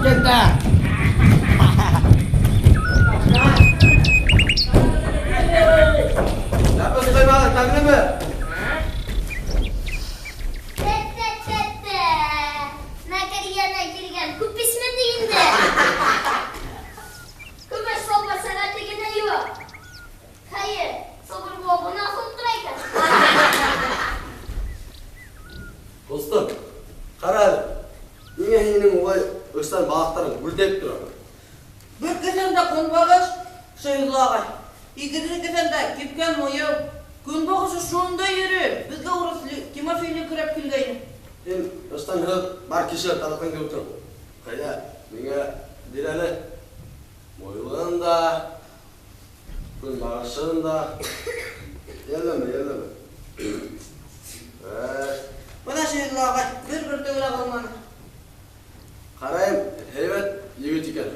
кендә. Нәпес ҡоймағы тәмлеме? Тә-тә-тә-тә. Мәкәрйәне килгән күп исемле инде. Көмөш салбар сәғәте генә юҡ. Хәйер, сылбыр боғына асылып тора икән. Ҡустым, ҡара әле, ниңә һинең улай ыштан балаҡтарың бүлтәйеп тора? Бер кеҫәмдә көнбағыш, Шәйҙулла ағай. Икенсе кеҫәмдә кипкән муйыл. Көнбағышы шунда йөрөй. Беҙгә урыҫ Тимофей көрәп килгәйне. Һин ыштанһыҙ бар кеше таратҡан кеүек тор. Ҡайҙа, миңә бир әле. Муйылын да, көнбағышын да. Йәлләмә, йәлләмә. Бына Шәйҙулла ағай, бер бөртөгө лә ҡалманы. Ҡарайым, һәйбәт егет икән.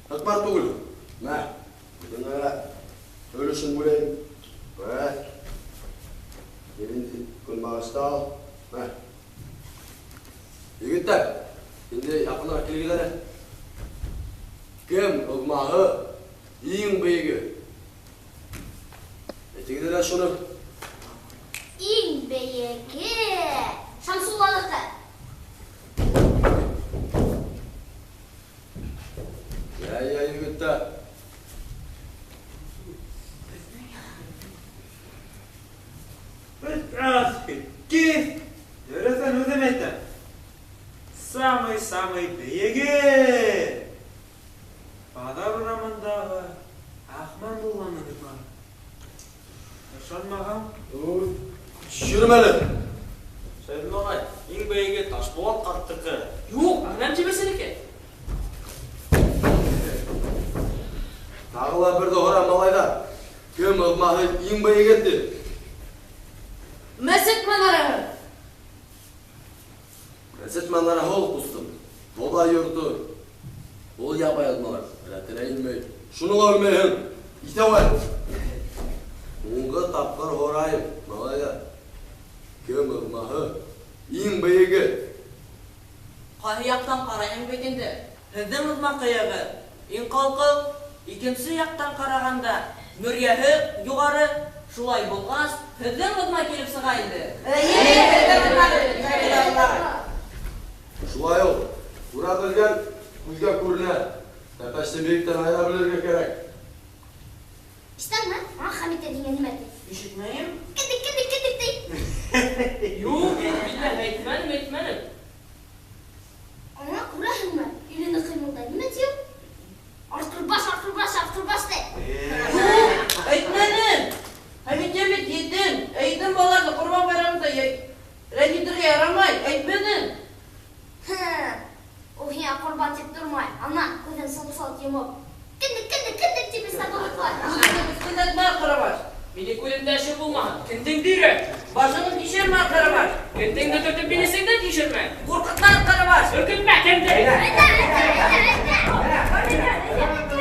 Һыҡмар түгел. Мә, бына өлөшөн бүләйем. Мә. Инде көнбағышты ал. Мә. Егеттәр, инде яҡыныраҡ килегеҙ әле. Кем ыҙмаһы иң бейеге? Әйтегеҙ әле шуны. Иң бейеге Шамсулланыҡы. Йә, йә, егеттәр. Кис! Дөрөҫөн үҙем әйтәм. Самый-самый бейеге! Баҙар урамындағы Ахман мулланың ыҙмаһы. Ышанмаған? Төшөрмә әле. Шәйҙулла ағай, иң бейеге Ташбулат ҡарттыҡы. Юҡ, Әғләм тимәсенеке. Тағы ла берҙе һора, малайҙар. Кем ыҙмаһы иң бейеге ти? Мәсет манараһы. Мәсет манараһы ул, ҡустым. Боҙай йорто. Ул ябай ыҙмалар. Рәтенә инмәй. Шуны ла белмәйһең. Иҫәү әле. Һуңғы тапҡыр һорайым, малайҙар. Кем ыҙмаһы иң бейеге? Ҡайһы яҡтан ҡарайһың бит инде. Һеҙҙең ыҙма ҡыйығы иң ҡалҡыу, икенсе яҡтан ҡарағанда мөрйәһе юғары. Шулай булғас, һеҙҙең ыҙма килеп сыға инде. Эйе, һеҙҙең ыҙма килеп сыға. Шулай ул. Күрә белгән күҙгә күренә. Тәпәште бейектән айыра белергә кәрәк. Ишетәңме? Миңә Хәмит тигән нимә ти? Ишетмәйем. Кендек, кендек, кендек ти. Юҡ, мин билләһ әйтмәнем, әйтмәнем. Ана күрәһеңме? Илене ҡыймылдай. Нимә ти ул? Артур баш, Артур баш, Артур баш ти. Юҡ, әйтмәнем. Хәмит бит етем. Әйтем балаларҙы ҡорбан байрамында рәнйетергә ярамай. Әйтмәнем. Һы, ул һиңә ҡорбан тип тормай. Ана, күҙен сылт-сылт йомоп. Кендек, кендек, кендек тип эстә ҡылыҡлай. Үҙеңде меҫкенләтмә, Ҡарабаш. Минең күҙемдә эше булмаһын. Кендеңде өйрәт. Башыңды тишермә, Ҡарабаш. Кендеңде төртөп минесеңде тишермә. Ҡурҡытма, Ҡарабаш. Өркөтмә кендеңде. Әйҙә, әйҙә, әйҙә, әйҙә.